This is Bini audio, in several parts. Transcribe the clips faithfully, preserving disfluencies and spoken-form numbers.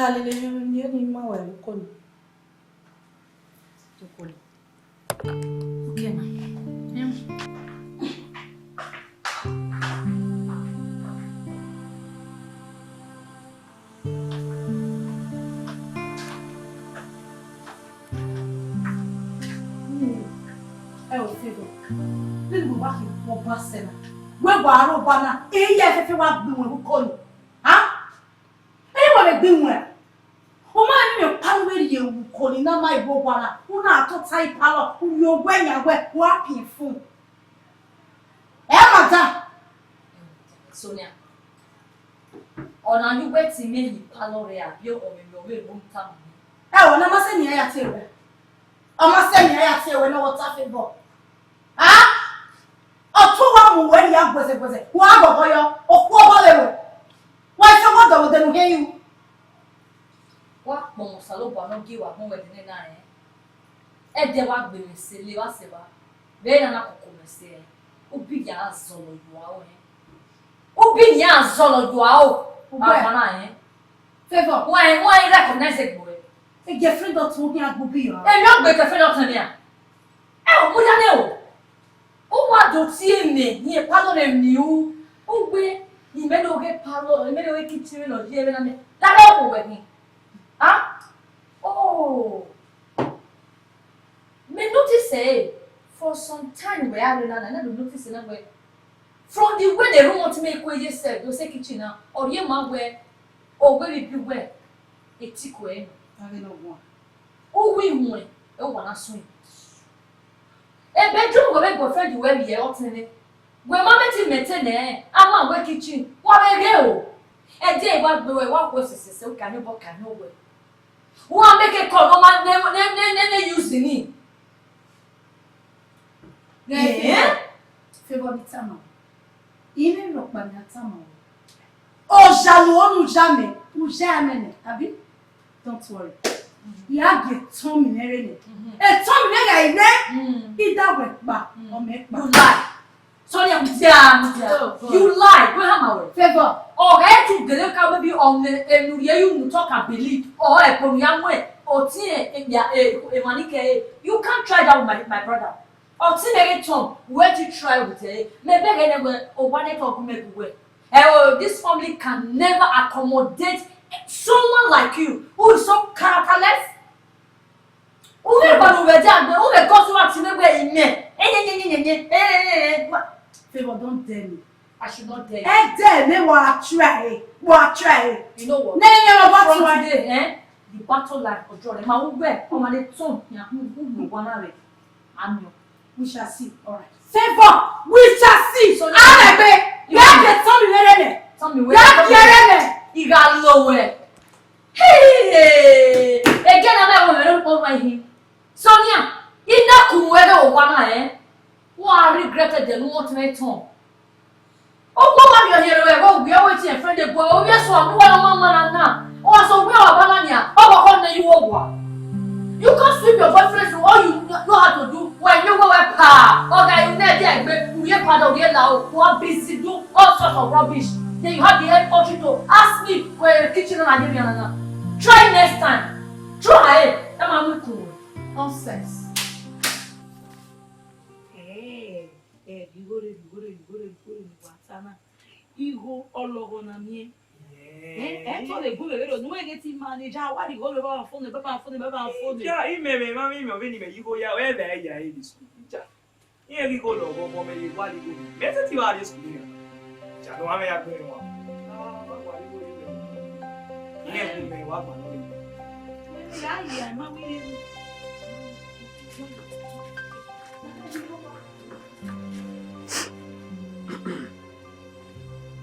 A lele emwi ne I ma wẹ vbe uko nii. Uko nii. Okay, ma. Ẹ o, Favour, vbene uwa khin vbe Ọba sẹ na, wẹ wa rre Ọba na, ehe ya fẹfẹ wa gbe iwẹn vbe uko nii. Ha? Ẹ wa vbe gbe iwẹn. U ma rẹn emwi ọkpa ne u vbe rhie vbe uko nii na ma vbe owa na, u na tota ipalọ, u rhie owẹ yan wẹ, wa piẹn fun. Ẹ, madam. Sonia, ọna ye uwẹ te imẹ hin ipalọ rẹ, abi ọmwẹ mwẹ ọvbehe ne u tama mwẹ? Ẹ o, ne ọ ma sẹ ne iran ya tie ruẹ. Ọ ma sẹ ne iran ya tie ruẹ ne ọ ta Favour. A? Ọ tu uwa mu uwẹ rhia guẹzẹguẹzẹ, wa ghọghọ yọ, okhuo ọghọ vbe ruẹ. Wa i sẹ ọghe ọdọ vbe odẹ ne u hiẹn ru. Wa kpọnmwẹ Osanobua ne ọ gie wa agbọn wẹ ẹdẹ nena rẹn. Ẹdẹ wa gbe mwẹ sẹ, le vba sẹ evba, vbe erha na koko mwẹ sẹ, ubi ya zọlọ ye ua o, ẹn. Ubi ya zọlọ ye ua o, Ugbẹ. Agbọn na, ẹn. Favour. Wa, wa i recognize egbe ruẹ. E girlfriend ọtẹn u khian gbe ubi ya. Emwi ọ gbe girlfriend ọtẹn nian. Ẹ o, mudia nẹ o. U wa do tie mẹ, hin epalọ ne miẹn u. U wẹ, imẹ ne oghe epalọ, imẹ ne oghe kitchen vbene ọ ye vbe na mẹ. Lahọ okhuo wẹ khin. Ah? Oh. Mẹ notice ẹre, for some time wẹ a rre na, na, I no do notice na wẹ. From the way ne room ọtẹn mwẹ kue ye sẹ, do sẹ kitchen na, ọ rhie ma wẹ, ọ wẹ vbe ibi wẹ, etiko ẹre nọ. Avbe ne ọ guan. U wi iwẹn, ẹ wa na suẹn. Ebe Ju wẹ vbe girlfriend wẹ vbiẹ ọtẹn nẹ. Wẹ ma mẹ te mẹ te nẹ, a ma wẹ kitchen, wa vbe ghe o. Ẹdẹ wa gbe wẹ, wa khuẹ sẹsẹsẹ, u ka ni obọ ka ni owẹ. Wa make call ne ọ ma ne, ne, ne, ne, ne use ni. Ghẹ Eh? Favour ni tama. I mwẹ rhọkpa ne a tama o. Oja ne u ho ne u ya mẹ, u ya mẹ nẹ, abi? Don't worry. I a gie etọn mi nẹ rre nẹ. Etọn mi nẹ gha i rre, Mm. I da wẹ kpa, Mm. ọ mẹ kpa. You lie. Sorry, I'm there, I'm there. Oh, God. You lie. Wẹ hama wẹ. Favour. Ọ ghẹ tu gele ka maybe on the, enu rhie you, you talk and believe. Or ẹ ko ya mẹ, o ti e, e, ya, e, e, mani ke, you can't try that with my, my brother. Ọ ti mẹ ghe tọn, wẹ ti try with e. Mẹ bẹghe nẹ wẹ, o wa nẹ tọ gu mẹ gu wẹ. Eh, oh, this family can never accommodate someone like you who is so characterless. U vbe gba ne u vbe dia gbe, u vbe gọ sẹ uwa ti vbe wẹ imẹ. Eh, eh, eh, eh, eh, eh, eh, eh. Favour, don't dare me. I should not dare you. Ẹ dare me, wa try, wa try. You know what? Ne, ne, ne, wa From try. Today, eh, the battle line for Jordan. Ma u wẹ, ọ ma le turn, ya, u, u, u, wa na re. Amen. We shall see. All right. Favour, we shall see. So, Arẹgbe, you ya know, ke tọn mi vbe rre nẹ. Tell me where. Ya ke rre nẹ. I gha lo wẹ. Hey! Again, I'm not going to my him. Sonia, I na ku wẹ do wa na, eh? Wa regret the no want me turn. Ọkpọkpa miẹn ọhiẹn rẹ vbe owiẹ wẹ tie friend egbe ovbi ẹsua ne uwa ma ma na na. Ọ sẹ wẹ ọba na nia, ọ kọkọ nẹ you owa. You can't sweep your boyfriend, so all you know how to do, wẹ ne wẹ wẹ pa. Ọ ga you ne dia egbe, u ye pa do ye la o, wa busy do all sorts of rubbish. Then you have the audacity to ask me where kitchen na ye me na na. Try next time. Try. Ẹ ma mu ikun. Nonsense. Eh. Eh, igho rre, igho rre, igho rre, igho rre ne uwa ta na. Igho ọlọghọ na miẹn. Eh, ẹ tọ le gu vbe vberriọ, ne uwẹ ghe te manage, a wa rhie igho rre, baba phone, baba phone, baba phone. Ja, imẹ, mẹ ma, imẹ, vbene imẹ ye igho ya, ẹ vbe ya rrie school. Ja. Irẹn ghi igho lọghọ, ọmọ mẹ ye wa rrie igho. Mẹ te ti wa rrie school na. Ja, ne uwa mwẹ ya gbe mwẹ wa. Ah, wa rrie igho rre. Irẹn gu mẹ wa gba nọ. Ya, ya, ma wi rre.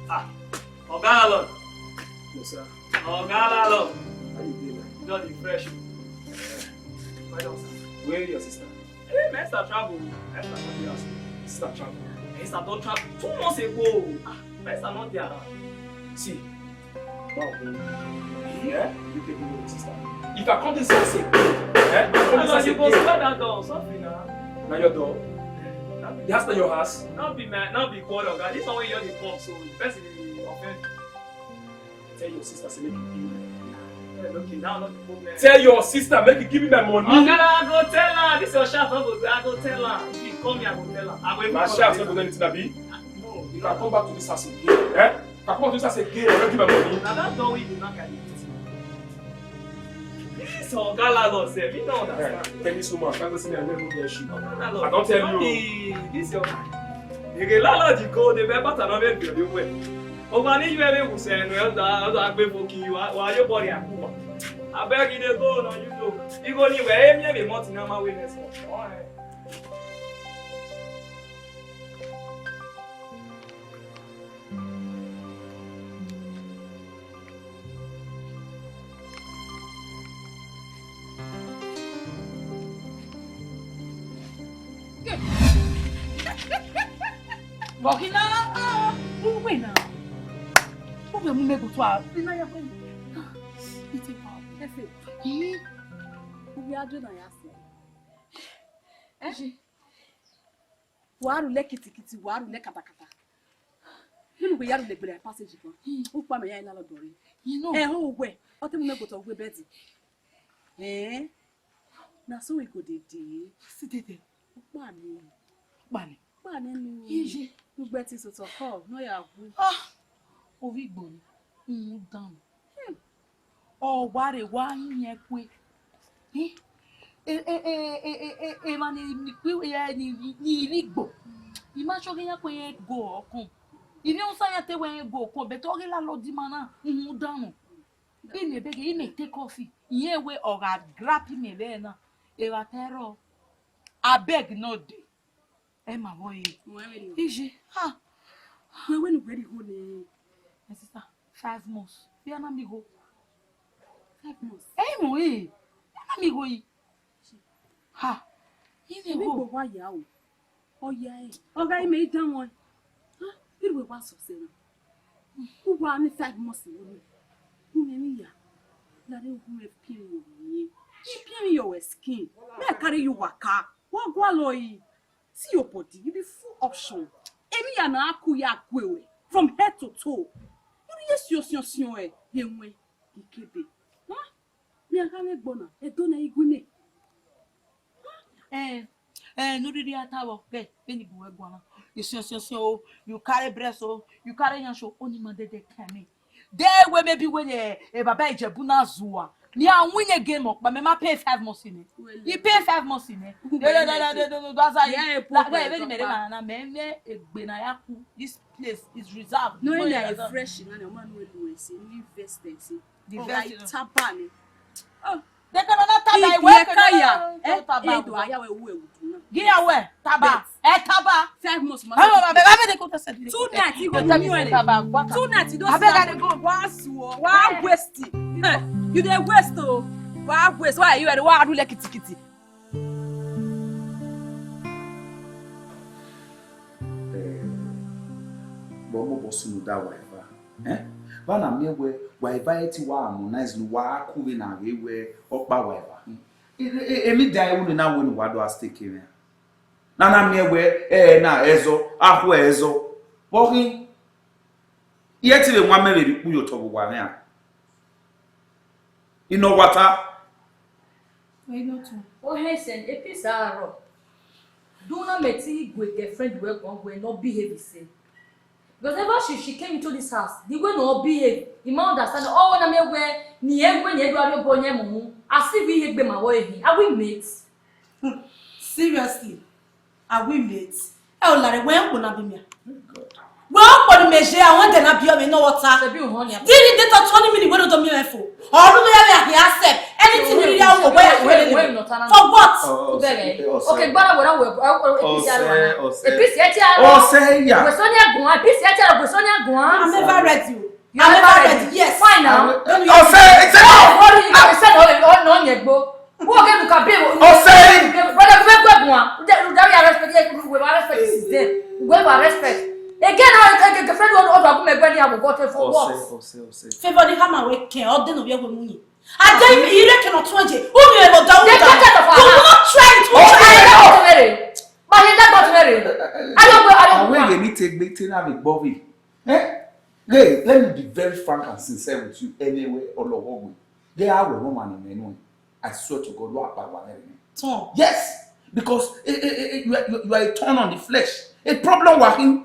Ah, Oga Landlord. Yes, sir. Oga Landlord. How you dey, man? You don dey fresh. Well done, sir. Where your sister? Eh, my sister travel. My sister travel. Yes. Sister travel. My sister don travel two months ago. Ah, my sister no dey around. See, Wow. Eh? You take me, sister. If I come this house again, eh? If I come this house again. You go swear that door, something now. Now your door. That's not your house. Not be my, not be quarrel, guy. This one wey you dey come, so the person dey offend. Tell your sister say make you be my Okay, now not the problem. Tell your sister, make you give me my money. Oga, I go tell her. This your shaft, I go, I go tell her. If you come here, I go tell her. I will. My shaft no go do anything, abi? No. You can come back to this house again. Eh? You can come back to this house again and not give my money. Now that door we do not can eat. This oga landlord sef, he don't understand. Tell this woman, thank God say I never get shit. Oga landlord, I don't tell you. This your. Ege landlord, you go, the member, I don't even be well. Ọmwa ne I yu ẹre vbe usẹ ne ọ da, ọ da gbe ebo gie uwa, wa ye obọ rhie ku uwa. Abeg, I dey go now, you know. Igho ni wẹ, emiẹn vbe month na ma wẹ next month. All right. Vbọ khin na? Uwẹ na. Uwẹ mu mẹ go to a. Ina ya kwe. Ite pa. Efe. Ii. Uwẹ adu na ya se. Eh? Wa ru lẹ kitikiti, wa ru lẹ katakata. Nene uwẹ ya ru lẹ gbele passage kan. Ukpa mẹ ya la lọdọ re. You know. Eh, ho uwẹ. Ọ te mu mẹ go to uwẹ bed. Eh? Na so we go dey dey. Si dey dey. Ukpa ni. Ukpa ni. Ukpa ni nu. Iye. Ugbẹ ti sotọ kọ, nọ ya wu. Ah! Ovbi Igbo ni. Uhunmwu dan. Hmm. Ọ wa rre wa hin yẹn kue. Hmm? E, e, emwa ni, ni kue, e, ni, ni, ni rre Igbo. I ma sọ ghe ya kue yẹn go ọkọn. I ne usa ya te wẹ yẹn go ọkọn, but ọ ghi la lọ di ma na, uhunmwu dan nọ. I ne bẹghe, I ne take off. Irẹn wẹ ọ gha grab imẹ vbe na. Evba ta ẹrọ. Abeg no dey. Ẹ ma vbọ re. Wẹ vbe rhie. Iye. Ha. Wẹ wẹ ne uwẹ rhie igho nẹ. My sister, five months. Vbe a na miẹn igho? Five months. Ẹ i mọ re. Vbe a na miẹn igho yi? Ha. I miẹn igho. Emwi igbo wa ya o. Ọ ya ẹre. Ọ gha imẹ i dan wọn. Ha, irhu wa sọsẹ na. U wa ni five months wo ni. U mwẹ emwi ya. Lare u mwẹ pian yọ wẹ. I pian yọ wẹ skin. Mẹ carry you waka. Wa gualọ yi. See your body, you be full option. Emwi ya na ku ya gue wẹ from head to toe. Irhu ye siọnsiọnsiọn ẹ ye wẹn ikebe. Huh? Mẹ a gha mwẹ ẹgbọn na, ẹdẹ na i gu mẹ. Eh, eh, ne u rhirhi a ta vbọ, ghẹ, vbene I bu wẹ guan na. Isiọnsiọnsiọn o, you carry breast o, you carry yansh o, ọni ma dẹdẹ kan mẹ. De wẹ maybe wẹ ne, eh, baba Ijebu na zua. Mẹ a win game ọkpa, mẹ ma pay five months nẹ. I pay five months nẹ. Vbene mẹ rre na, na, mẹ, mẹ egbe na ya ku, this place is reserved. No, no, na fresh na, na ma no lu ese, ni invest ese. The best, you know. Taba ni. Oh. They can not taba. Iye kaya. Eh, taba. Eh, do aya we we we. Gi ya we taba. Eh, taba. Five months, ma. Baba, baba, baba, they go to send. Tonight, you go to you. Tonight, you don't. I beg, I go. Wa suo, wa waste. Eh, you dey waste o. Wa waste. Why you dey wa do like kitikiti? Eh, but mo boss, you know that wife, ah. Eh? Vbene a miẹn wẹ wa eva ẹre te wa harmonize ne uwa ku vbene a ghe wẹ ọkpa wa eva khin. E, e, e, emwi dan ru ne na wẹ ne uwa do a stay ke mwẹ. Na na miẹn wẹ, ẹ, na ẹzọ, a khu ẹzọ. Vbe ọ khin, I e te vbe wan mẹ vbe rhie ukpu ye otọ vbe uwa mwẹ a? I nọ wa ta. Ohe sẹ, e peace a rrọọ. Do na mẹ te I gu girlfriend wẹ guan wẹ ne ọ behave sẹ. Because ever since she came into this house, the way ne ọ behave, I ma understand. Ọ wẹ na miẹn wẹ, ne irẹn wẹ ne irẹn do a rhie obọ yan mu mu. As if I he gbe ma vbe ehin. Are we mates? Hmm. Seriously. Are we mates? Ẹ o lare wẹ kpo na bi mia. Wẹ kpo ni mẹ je, I want the na bi ọ mẹ no water. Ṣebí o hàn ni. Did you date twenty minutes wẹ no do mi ẹ fo? Or no ya ya accept anything you ya wo wẹ ya fo. For what? Oh, oh, oh, oh, okay, gbara wẹ ra wẹ. Ọsẹ, ọsẹ. Ọsẹ ya. Wẹ so ni agun, peace ya, wẹ so ni agun. I'm never ready. You are never ready. Yes. Fine now. Ọsẹ, it's enough. What do you say? Oh, no, no, no. Wo ke lu ka be wo. O se. Whether we go one. That we respect, we respect is there. We go respect. Again, I can defend what other women go there, what for what? O se, o se, o se. Favor the hammer we can, or then we go money. I tell you, you reckon not twenty. Who you ever down? You will not try it. O se. But you never to marry. I don't go, I don't go. Awẹ ye mi te gbe te na vbe gbọ vbe. Eh? Hey, let me be very frank and sincere with you anyway, Ọlọghọgbe. Ghe a wẹ ọmwa ne imẹ nuẹn, I swear to God, wa kpa wa nẹ rẹ. Tom. Yes, because eh, eh, eh, eh, you, are, you, you are a thorn on the flesh. A problem wa khin.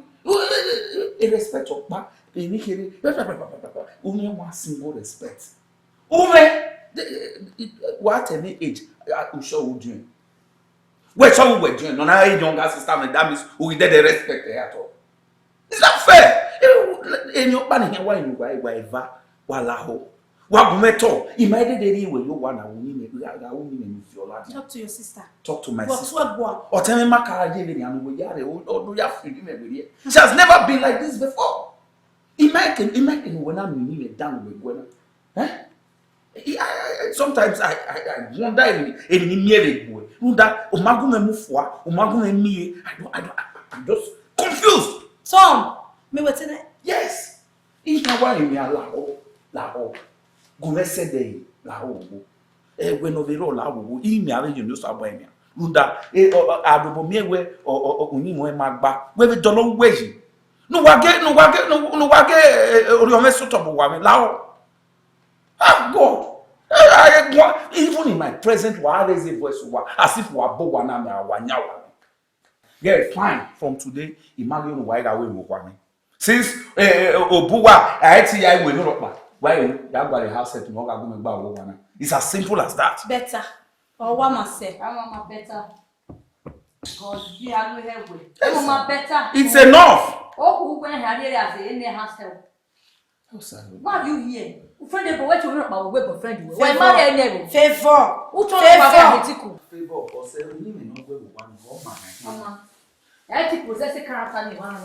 A respect ọkpa, emwi kherhe. Uwẹ wa single respect. Uwẹ, wa tell me age, uh, u sure u diẹn. Wẹ sure u wẹ diẹn, nọ na a younger sister me, that means u ghi dẹdẹ respect her at all. It's not fair. Emwi ọkpa ne hia wa yin wa wa eva, wa lahọ. Wa gu mwẹ tọ, I ma dede rhie wẹ ye owa na, wo ni mẹ, gha, gha wo ni mẹ ni fi ọla dia. Talk to your sister. Talk to my But sister. What boy? Ọtẹn mwẹ ma ka ye vbe nian, wẹ ya rre, ọ, ọ do ya fi ni mẹ vbe rhie. She has never been like this before. I ma ke, I ma ke ne uwẹ na miẹn ni mẹ dan wẹ guẹ na. Eh? I, I, I, sometimes I, I, I wonder emwi, emwi ne I miẹn vbe egbe uwẹ. Rhunmwuda, ọ ma gu mwẹ mu fua, ọ ma gu mwẹ miẹn. I don't, I don't, I, I'm just confused. Tom, me wẹ te nẹ. Yes. Iran wa emwi a lahọ, lahọ. Gu mwẹ sẹ ẹdẹ ẹre, lahọ wo. Ẹwẹ ne ọ vbe rrọọ lahọ wo, imẹ avbe ye ne Osanobua imẹ. Rhunmwuda, e, ọ, ọ, a dobọ miẹn wẹ, ọ, ọ, ọ, uyinmwẹ ma gba. Wẹ vbe dọlọ uwẹ yi. Ne uwa ghe, ne uwa ghe, ne uwa ghe, e, e, orhiọn mwẹ sotọ bu uwa mwẹ, lahọ. Ah, God. Eh, I, I, even in my present, wa raise a voice, wa, as if wa bo wa na me, wa nya wa. Yeah, fine. From today, I ma ghi unu wa gha wẹ vbe owa mwẹ. Since, eh, eh, obu wa, a i te ya iwe ne rọkpa. Wa ya gba the house help, ne ọ gha gu mwẹ gba vbe owa na. It's as simple as that. Better. Ọ wa ma sẹ. Ama ma better. God, bi a lu hẹ wẹ. Yes, Ama ma sir. Better. It's enough. Okhu ugbẹn hia rhie as a house help. Yes, sir. Why are you here? Friend ebo, wẹ te u rhie ọkpa vbe boyfriend wẹ? Wẹ ma Favor. Rhie ẹre ebo. Favor. U tọ Favor. Ọkpa vbe Atletico. Favor, ọsẹ, uyinmwẹ ne ọ gu ẹre vbe owa ni, ọ ma rẹn. Mama, ẹ ti possess character ni wa na.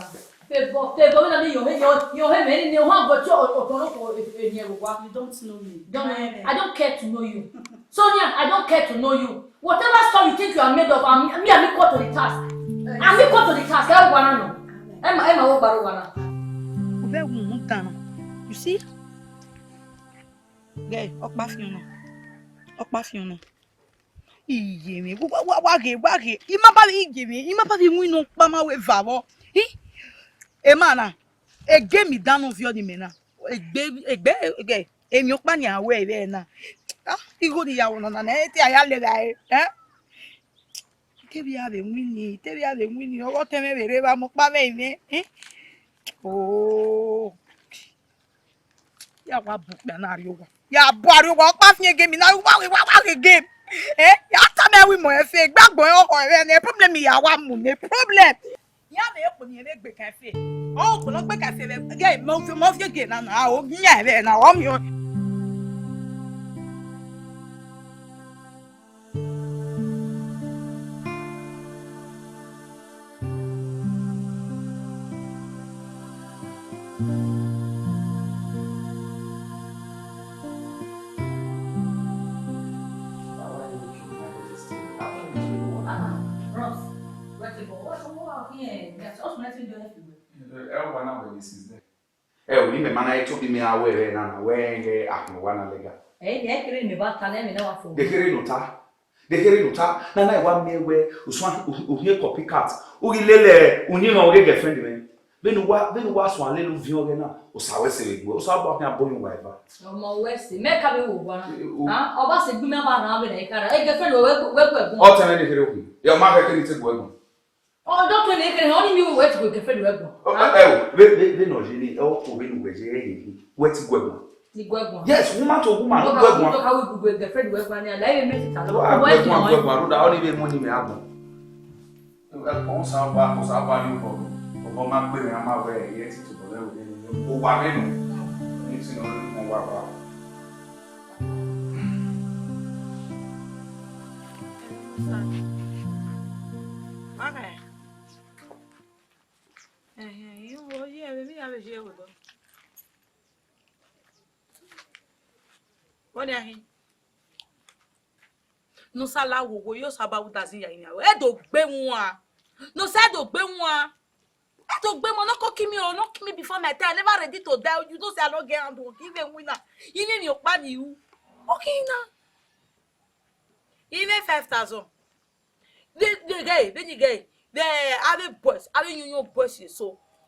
Favor, Favor, me na mi yo he, yo, yo he me ni, ni wa go to o, o, to lo ko, e, e, ni e wa. You don't know me. Don't know me. I don't care to know you. Sonia, I don't care to know you. Whatever stuff you think you are made of, I'm, me, I'm equal to the task. I'm equal to the task. Ẹ wa na nọ. Ẹ ma, ẹ ma wo gbaro wa na. U vẹ wu mu dan. You see? Gẹ, ọkpa fiọn na. Ọkpa fiọn na. Iye mwẹ, wa, wa, wa ghe, wa ghe. I ma ba vbe iye mwẹ, I ma ba vbe winna ọkpa ma wẹ eva vbọ. Hi? Emwa na, egemi dan ne ọ viọ ne imẹ na. Egbe, egbe, egbe, emwi ọkpa ni a wẹ vbe na. Ah, igho ni ya wọ nọ na, ne te a ya lele ẹre, eh? Te vbe a vbe winna, te vbe a vbe winna, ọghe ọtẹn mwẹ vbe rre vbe amọkpa mwẹ imẹ, eh? Oh. Ya wa bu ukpia na rrie owa. Ya bu a rrie owa, ọkpa fian egemi na, wa, wa, wa ghe game. Eh? Ya tama ẹvbo imọ ẹfe, egbe agbọn ọkhọ ẹre nẹ, problem ya wa mu nẹ, problem. Ya mẹ ekpo ni ẹmwẹ gbe kan ẹfe. Ọ kpọlọ gbe kan ẹfe vbe, ghe, mẹ ufi, mẹ ufi gie na na, o, gie ya ẹmwẹ na, ọ miẹn. Ross, wait a minute. What, what, what, yeah, that's also nothing to do with you. Eh, eh, one hour is there. Ẹ, uni mẹ ma na tobọ imẹ a wẹ ẹre na, na wẹ ghe akhin owa na lẹga. Ẹ, ẹ kere ne mẹ ba ta nẹ, mẹ na wa fo. Dekherhe ne u ta. Dekherhe ne u ta. Na na wa miẹn wẹ, usuan, u, u hiẹn copycat. U ghi lele uyinmwẹ ọghe girlfriend mwẹ. Vbene uwa, vbene uwa suẹn lele uviẹn ọghẹe na, Osa wẹ sẹ vbe gbe, Osa bu akhin abo yin uwa eva. Ọmọ wẹ sẹ, mẹ ka vbe wo owa na. E, o- Ah, ọ ba sẹ gbe mẹ ma rhan vbe na ikara. E girlfriend wẹ, wẹ, wẹ gu ẹgun. Ọ tẹn mwẹ dekherhe okhin. Ẹ, ọ ma khẹke ne I te gu ẹgun. Ọ dọ tue ne kere, ọ ni mi wẹ ti gu girlfriend wẹ guan. Ẹ o, vbe, vbe, vbene ọ ye ni, ọ, ọ vbene uwẹ ye ẹre hin, wẹ ti gu ẹguan. Ti gu ẹguan. Yes, woman to woman, ọ gu ẹguan. Ọ ka wẹ gu girlfriend wẹ guan ni, a la ẹ mẹ ti ta lọ. Wa gu ẹguan, gu ẹguan, rhunmwuda, ọ ni vbe mu ni mẹ agbọn. Ẹ, ọ sa ba, ọ sa ba ni obọ, obọ ma gbe mwẹ, a ma wẹ, ẹ ti tobọ mwẹ, o wa mwẹ nọ. Ni ti nọ, ni mo wa wa. Ẹhẹn, I wo ye vbe ne I ya vbe ye vbe obọ. Wọ nian hin. Ne u sa la wo wo, yo sa ba udazi ya yin aro. Ẹ do gbe wan. Ne u sa do gbe wan. Ẹ do gbe wan, no come kill me o, no kill me before my time. I never ready to die. You know say I no get hand o. Give me winner. Ine ni okpa ni u. Okay na. Ine five thousand. De, de ghe, de ni ghe. De, avbe boys, avbe union boys so.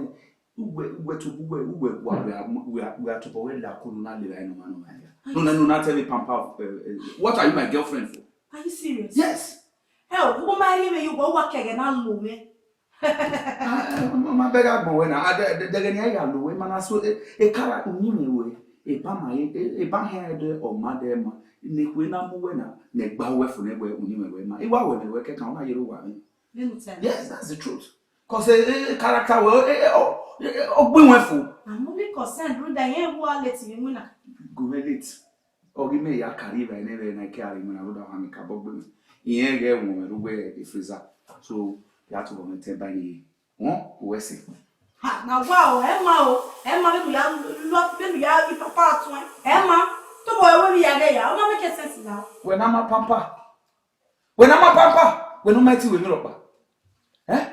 nẹ, uwẹ, uwẹ tobọ uwẹ, uwẹ wa, we are, we are, we are tobọ wẹ la kunu na lera ẹnọ ma nọ ma ya. No, no, no, not every pamper of, uh, uh, what are you my girlfriend for? Are you serious? Yes. Ẹ o, u ma rhie mwẹ ye uwa, uwa kẹghẹ na lo mwẹ. Ah, eh, ma, ma bẹghe agbọn wẹ na. Ah, de, de, de, ẹghẹ ne I ya lo wẹ, ma na so, eh, eh, kara uyinmwẹ wẹ, eba ma, eh, eh, eba hẹn ẹdẹ, ọ ma dẹ ma. Ne ekhue na mu wẹ na, ne gba wẹ fo ne wẹ uyinmwẹ wẹ ma. I wa wẹ mẹ wẹ kẹkan, ọ na yere uwa mwẹ. Let me tell you. Yes, that's the truth. 'Cause, eh, eh, character wẹ, eh, eh, ọ, eh, eh, ọ gbe wẹ fo. I'm only concerned, rhunmwuda irẹn wa late vbe iwinna. Go wẹ late. Ọ ghi mẹ ya kari vbe nẹ vbe na ke a rre iwinna rhunmwuda ọmwa ne ka bọ gbe mwẹ. Irẹn ghẹ wọ mwẹ ru wẹ freezer. So, ya tobọ mwẹ tẹ ba ye. Wọ, wẹ sẹ. Ha, na wa o, ẹ ma o, ẹ ma vbene u ya lọ, vbene u ya ghi papa tuẹn, ẹ ma, tobọ ẹre wẹ vbe ya ghe ya, ọ ma make sense na. Wẹ na ma pamper. Wẹ na ma pamper, wẹ ne u ma ti wẹ emwi rhọkpa. Eh?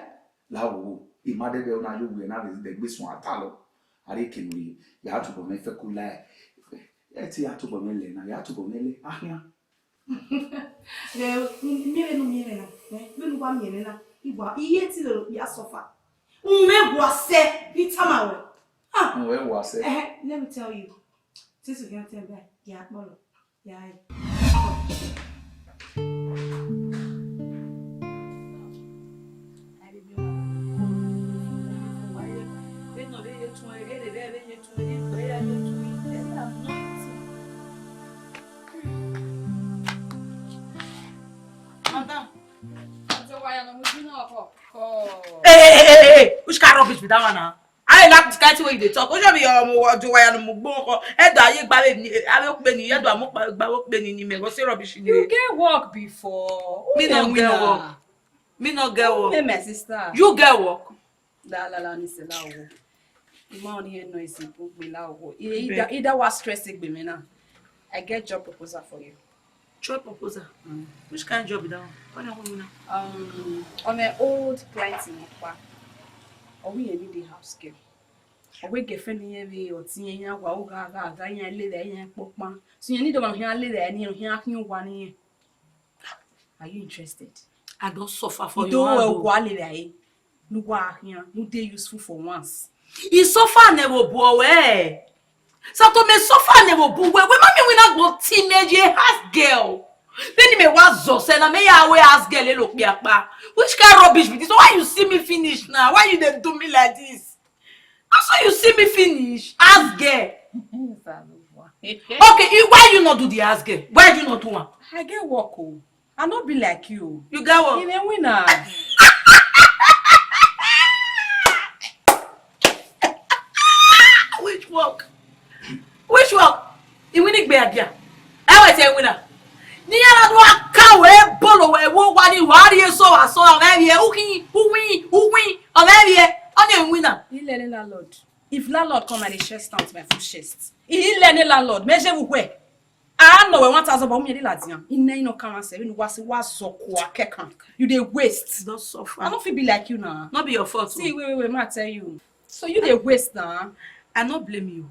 La wo, ima dẹdẹ na yo wẹ na vbe dẹ gbe suẹn atalọ. A rhie eke ne u rhie, ya tobọ mwẹ fẹko la ẹ. Ẹ te ya tobọ mwẹ lẹ na, ya tobọ mwẹ lẹ, a khian. Ẹ, miẹn vbene u miẹn mwẹ na, eh, vbene u wa miẹn mwẹ na, I wa, I ye te lele okpia suffer. U mwẹ wa sẹ, I tama ruẹ. Ah, N wẹ wa sẹ. Eh, let me tell you. Since you can't tell me, ya kpọlọ, ya ẹ. Madam, Hey, hey, hey, hey, hey, hey. Which kind of rubbish be that one now? I like the kind thing wey you dey talk. Ojo be your mo ojo wa ya no mo gbon ko. E da ye gba we ni, a we pe ni, e da mo gba we pe ni ni me. Go say rubbish ni. You get work before? Me no get work. Me no get work. Me, my sister. You get work. Da la la ni se la wo. Ima oni e no isi pu gbe la wo. Ida, ida wa stress egbe me na. I get job proposal for you. Job proposal? Mm. Which kind job be that one? What do you want now? Um, on an old client in Okpa. Or we need the house girl. Or we get friend here we or tin ya wa o ga ga ga ya le da ya popa. So you need the one here le da ni here kin wa ni. Are you interested? I don suffer for you. Ido wa le da e. Nu wa here. Nu dey useful for once. I suffer ne wo bo we. Sato me suffer ne wo bu we, we ma mi wina gbo ti me ye house girl. Then me wa zọ sẹ na me ya we house girl elo kpiakpa. Which kind rubbish be this? Why you see me finish now? Why you dey do me like this? How so you see me finish? House girl. Okay, you, why you not do the house girl? Why you not do one? I get work o. I no be like you. You get work? You dey win am. Which work? Which work? Iwin ni gbe adia. Ẹ wẹ ti ẹ win na. Ni ya na do aka we bolo we wo wa ni wa ri eso wa so ọmọ ẹvie ukin uwin uwin ọmọ ẹvie ọni ẹ win na. Ilẹ̀ ní landlord. If landlord come, I dey chest am with my full chest. I learn a landlord, me je wu where. I know we one thousand, but me dey ladian. I ne no come and say, we no was was so kwa kekan. You dey waste. Don't suffer. I don't feel be like you now. Not be your fault. See, wait, wait, wait, ma tell you. So you dey waste now. I no blame you.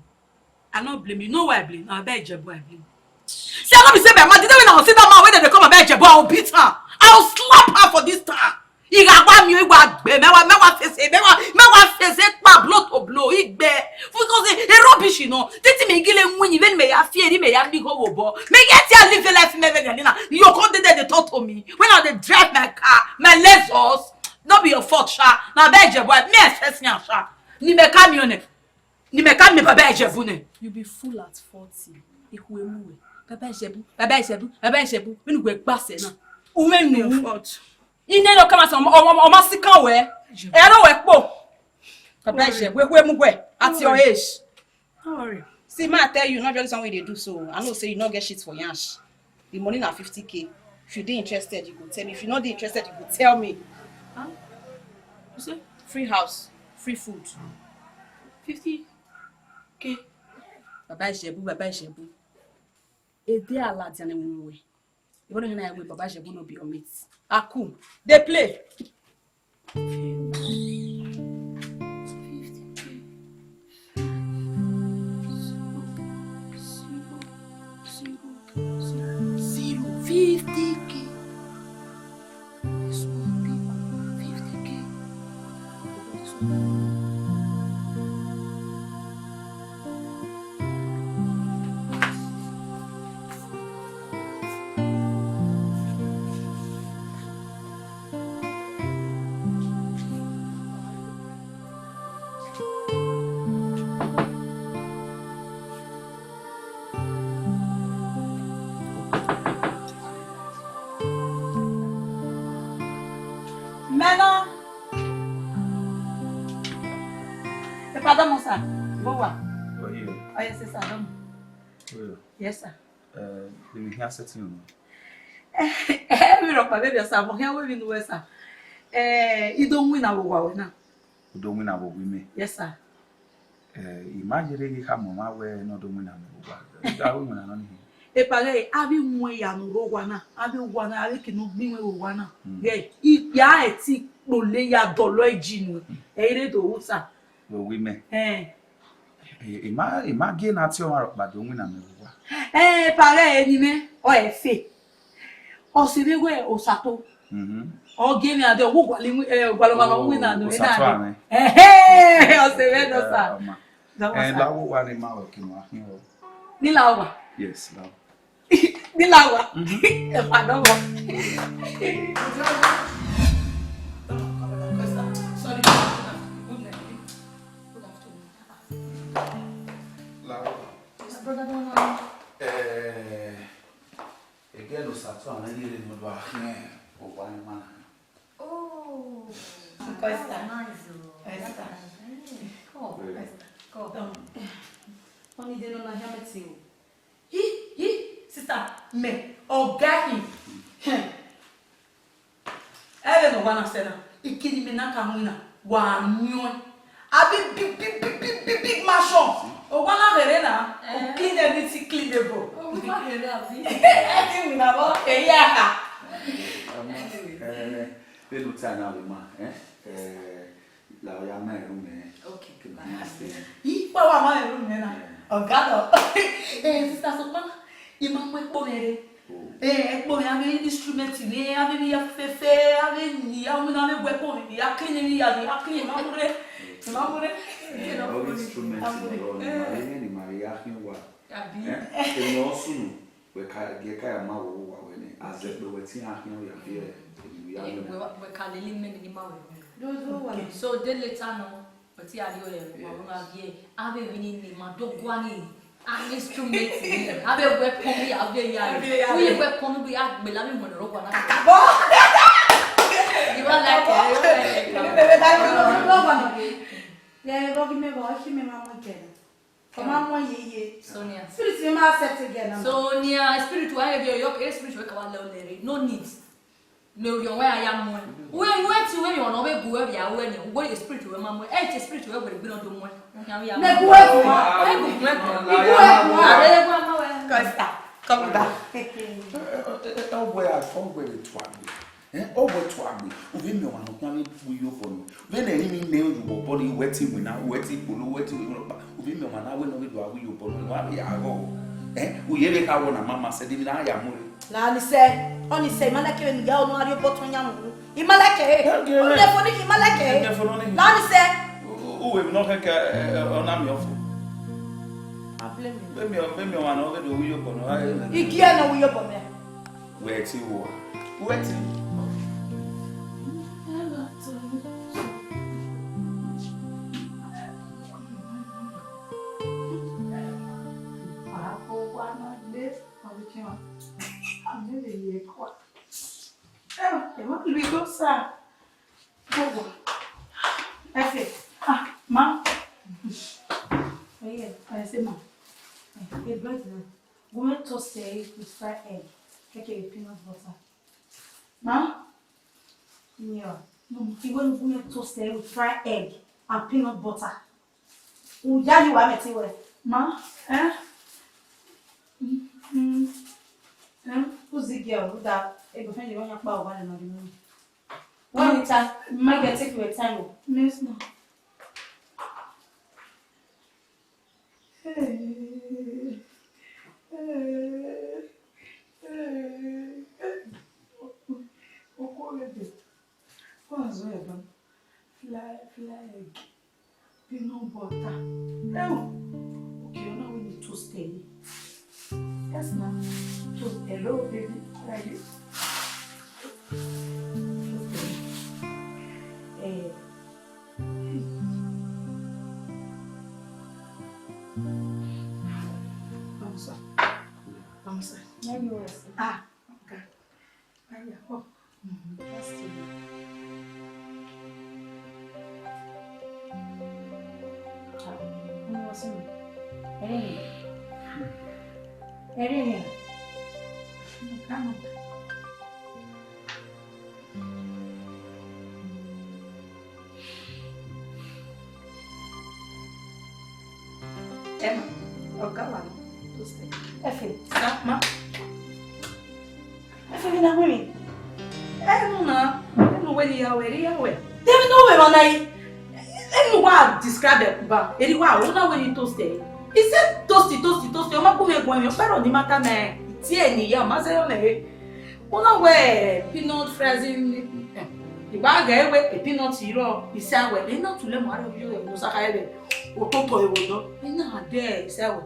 I no blame you. You know why I blame? I bet Ijebu I blame. See, I no be say my man, the day when I go see that man, when they come, I bet Ijebu, I will beat her. I will slap her for this town. Igha wa mi o, igha gbe, mẹ wa, mẹ wa fese, mẹ wa, mẹ wa fese kpa blow to blow, igbe. Because a rubbish, you know. Titi me gile win, even me ya fear, me ya big ho bo. Me get ya live a life me vega na. You come there, they talk to me. When I dey drive my car, my Lexus, no be your fault, sha. Na be je boy, me first yan sha. Ni me ka mi one. Ni me ka mi baba Ijebu ne. You be fool at forty. Ihu emu we. Baba Ijebu, baba Ijebu, baba Ijebu. When we gba se na. Ume nu. Your fault. Ine no come as ọmọ, ọmọ, ọmọ sikan wẹ. Ẹ rọ wẹ kpo. Baba Ijebu, we, we mu we at your age. Don't worry. See, ma tell you, not just something they do so. I know say you not get shit for yansh. The money na fifty K. If you dey interested, you go tell me. If you not dey interested, you go tell me. Huh? You say? Free house, free food. Fifty K. Baba Ijebu, Baba Ijebu. Ede aladian ne we. You want to hear we Baba Ijebu no be your mate. Aku, they play. Fifty K. Mẹ nọ. Epa dọmọ, sir. Vbe uwa? Oye. Oye, sir, dọmọ. Oye. Yes, sir. Eh, emwi hia sẹtin unu? Eh, emwi rhọkpa vberriọ, sir, mẹ ọ khian ru emwi ne uwẹ, sir. Eh, I do winna vbe owa ruẹ na. U do winna vbe owa imẹ? Yes, sir. Eh, I ma yerre ghi khama ọmwa wẹ ne ọ do winna mwẹ vbe owa. I gha ru iwinna nọ nii. Epa ghẹ, avbe iwinna ne ọ rre owa na, avbe owa na, avbe eke ne ọ gbe iwinna vbe owa na. Mm. Ghẹ, ikpia ẹtin kpolo ya dọlọ iji nuẹn. Ẹ i re do ru, sir. Vbe owa imẹ? Eh. Eh, I ma, I ma gie ne a tie ọmwa rhọkpa do winna mwẹ vbe owa. Eh, epa ghẹ, emwi mwẹ, ọ ẹ fe. Ọ sẹ vbe wẹ Osato. Mhm. Ọ gie mwẹ ade, ọ wu gualọ iwin, eh, gualọ ọmwa ne ọ winna nọ, Osato na. Amẹ. Ẹhẹ, ọ sẹ vbe nọ, sir. Eh, ọma. Dọmọ, eh, sir. La vbe owa ne I ma wẹ ke ne a khian o. Ni la owa? Yes, la. Ni la owa? Mhm. Epa dọmọ. Sorry. Good night. Good afternoon. La owa. Yes, brother, don't worry. Eh, Ẹghẹ ne Osato amẹ ye rre ne ọ do gha khian owa ni ma na. Oh, Uncle Esther. That's nice, oh. Esther. That's nice. Come, yeah. Esther, come. Come. Oni de no na hia me ti o. Hi, hi, sister, me, ọga hin. Ẹghẹ ne owa na sẹ na, ikiri mẹ na ka winna, wa miẹn ọẹn. A be big, big, big, big, big, big mansion. Owa na ghere na, eh, o clean everything, clean the boat. Oh, we might hear that, abi? Everything we na work, eh, yeah. Anyway. Eh, vbene u ta na vbe ma, eh? Eh, la ọ ya ma erhunmwu mẹ. Okay. Ke ma ma stay. Ih, wa wa ma erhunmwu mẹ na. Eh. Ọga dọ. Eh, sister, sokpan, I ma mu ekpo mwẹ rre. Oh. Eh, ekpo mwẹ, avbe instrument mwẹ, avbe emwi hia fẹfẹfẹ, avbe emwi hia winna, avbe weapon mwẹ, I ya clean emwi hia, I ya clean, I ma mu rre. I ma mu rre. Eh, all instrument, I ma mu rre. Ni ma rre, ni ma rre ya khian owa. Abi? Eh? Emwi ọ sunu, wẹ ka, gie ka ya ma wẹ owa wẹ nẹ, a zẹ kpe wẹ te iran khian ya viẹ, emwi ya winna. Wẹ, wẹ ka lele imẹ ni ma wẹ. Those who want. So, day later now, but I do, eh, wa wẹ na viẹ, avbe emwi ni ma do guan ni. An instrument ni, avbe weapon ni, avbe ya. Avbe ya. Uye weapon ni, ya gbele avbe imọnọ rọ guan na. Bo. You are like, eh, you are like, eh, baby, that you don't know what. Yeah, but give me, but she me, my mom, Jenna. Come on, one year, year. Sonia. Spirit, you must accept again, no? Sonia, spirit, why have you, your spirit, we come out, no need. Ne ovbi ọmwa ya ya muẹn. Uwẹ, uwẹ te uwẹ vbe ọmwa ne ọ vbe gu uwẹ vbe aro ẹre nian, uwẹ spirit ruẹ ma muẹn. Ẹ te spirit ruẹ werriegbe ne ọ do muẹn. Ọ khian vbe ya ne gu uwẹ guan. Ẹ gu uwẹ guan. Ne gu uwẹ guan. Arere guan ma wẹ. Costa, come back. Ọ wẹ a, ọ wẹ vbe tuagbe. Eh, ọ wẹ tuagbe. U vbe miẹn ọmwa ne ọ khian vbe gu iyobọ nọ. Vbene ẹrinmwi nẹ ye obọ nii, uwẹ te winna, uwẹ te kpolo, uwẹ te winna ọkpa. U vbe miẹn ọmwa na wẹ ne ọ vbe do a gu iyobọ nọ, wa vbe ya ghọghọ. Eh, u ye vbe kha wọ na ma ma sẹ, de emwi na ya mu rre. La ni sẹ, ọ ni sẹ, I ma like vbene u ya ọnọ a rhie obọ tọn yan mu. I ma like ẹre. Ọ ni ẹfo ni, I ma like ẹre. Ẹfo nọ ni. La ni sẹ. U, u, uwẹ emwi ne ọ khẹke, eh, ọ na miẹn ọfo. A blame you. Vbene, vbene ọmwa ne ọ vbe do gu iyobọ nọ, a, eh, I gie ne ọ gu iyobọ mẹ. Wẹ te wọ. Wẹ te. Ẹ, ẹ ma lu igho sa. Bobo. Efe. Ah, ma. Oye, ẹ sẹ ma. Ẹ, ẹ bread na. Gu mwẹ toast ẹre with fried egg. Kẹkẹ with peanut butter. Ma. Yeah. No, I wẹ ne u gu mwẹ toast ẹre with fried egg and peanut butter. U ya yi wa mẹ te wẹ. Ma, eh? Mm, mm, eh? U zighi ọ, rhunmwuda egbẹfẹn ye vbe ọyọkpa ọvbare na ghi nọ. Wẹ ni ta, ma gẹ take your time o. Yes, ma. Hey, hey, hey, hey. Okhuo vbe dee. What's all about? Fly, fly egg. Peanut butter. Oh, okay, you know we need toast, eh? Yes, ma'am. Toast. Hello, baby. How are you? Toast, eh? Eh. Vamos a. Vamos a. Ya yo, ah, okay. Aya, oh. Mhm, that's it. Ah, ọmọ ọsẹ mi. Ẹrẹ yẹn. Ẹrẹ yẹn. Come on. Emma, ọga wa nọ. Efe. Sa, ma. Efe, vbene a wẹ emwi? Enu na, enu wẹ ne I ya wẹ, I ya wẹ. De emwi ne ọ wẹ emwa na yi? Enu wa describe ẹre ba, eri wa, u na wẹ ni toast ẹre. I said toast, toast, toast, ọ ma gu mwẹ guan emwi, ọkpa rọ ne I ma tama ẹre, tie ne I ya, ọ ma zẹ yọ mwẹ re. Una wẹ peanut frozen, eh, I gba ghe wẹ peanut rrọọ, I sa wẹ, I na tule mu aro yo, no sa kha wẹ, ototọ ẹvbo nọ, I na dẹ, I sa wẹ.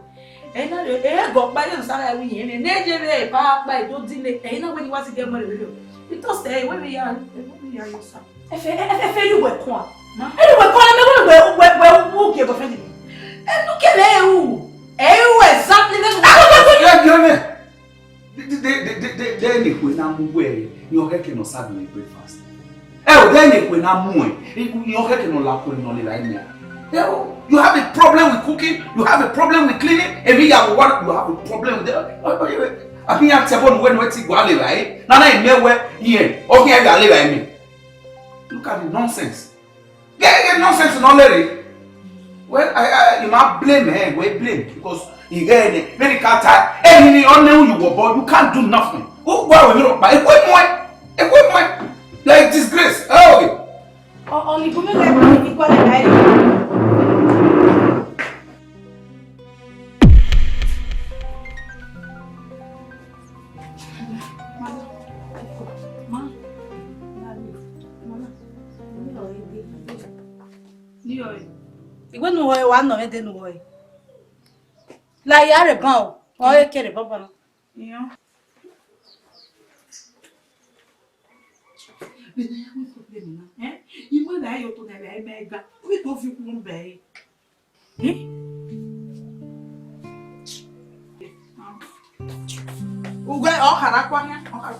I na re, e gọ kpa ye no sa kha wẹ iyẹn, ne je vbe pa kpa, I do dile, I na wẹ ni wa si ghe mu rre. I toast ẹre, wẹ vbe ya, wẹ vbe ya yo sa. Efe, efe, efe, eri uwẹ kuan. Ma? Eri uwẹ kuan, mẹ wẹ, wẹ, wẹ, wẹ, u gie boyfriend mi. Enu kevbe ru, ẹ ru exactly vbene u. Ẹ, ẹ, ẹ, ẹ, ẹ. De, de, de, de, de, de, de ne ekhue na mu wẹ, ne ọ khẹke ne ọ sa do breakfast. Ẹ o, de ne ekhue na mu ẹ, ne ọ khẹke ne ọ la okhuo ne ọ lele ẹre nian. Ẹ o, you have a problem with cooking, you have a problem with cleaning, emwi ya vbe owa, you have a problem with that. Ọ, ọ, ọ, a ghi ya tẹ ẹbọ ne uwẹ ne uwẹ te gua lele ẹre, na na mẹ wẹ, yeah, ọ ghi ya lele ẹre mẹ. Look at the nonsense. Ghe, ghe nonsense ne ọ lere. Well, I, I, you might blame her, we blame because he get any, very cat, any, on you, but you can't do nothing. Who, why will you, but if we more, if we more, like disgrace. Oh, okay. Ọ, ọ ni gu mwẹ lẹ, ọ ni gu mwẹ lẹ. Iwe nu wọẹ wa nọ mwẹ de nu wọẹ. La ya rre ban o, ọ ye kere baba na. Iyan. Vbene a ya wẹ problem na, eh? Iwe na yo to na vbe mẹ ga. Ubi to fi kun bẹ. Eh? Ugbẹ ọ khara kua yan, ọ khara.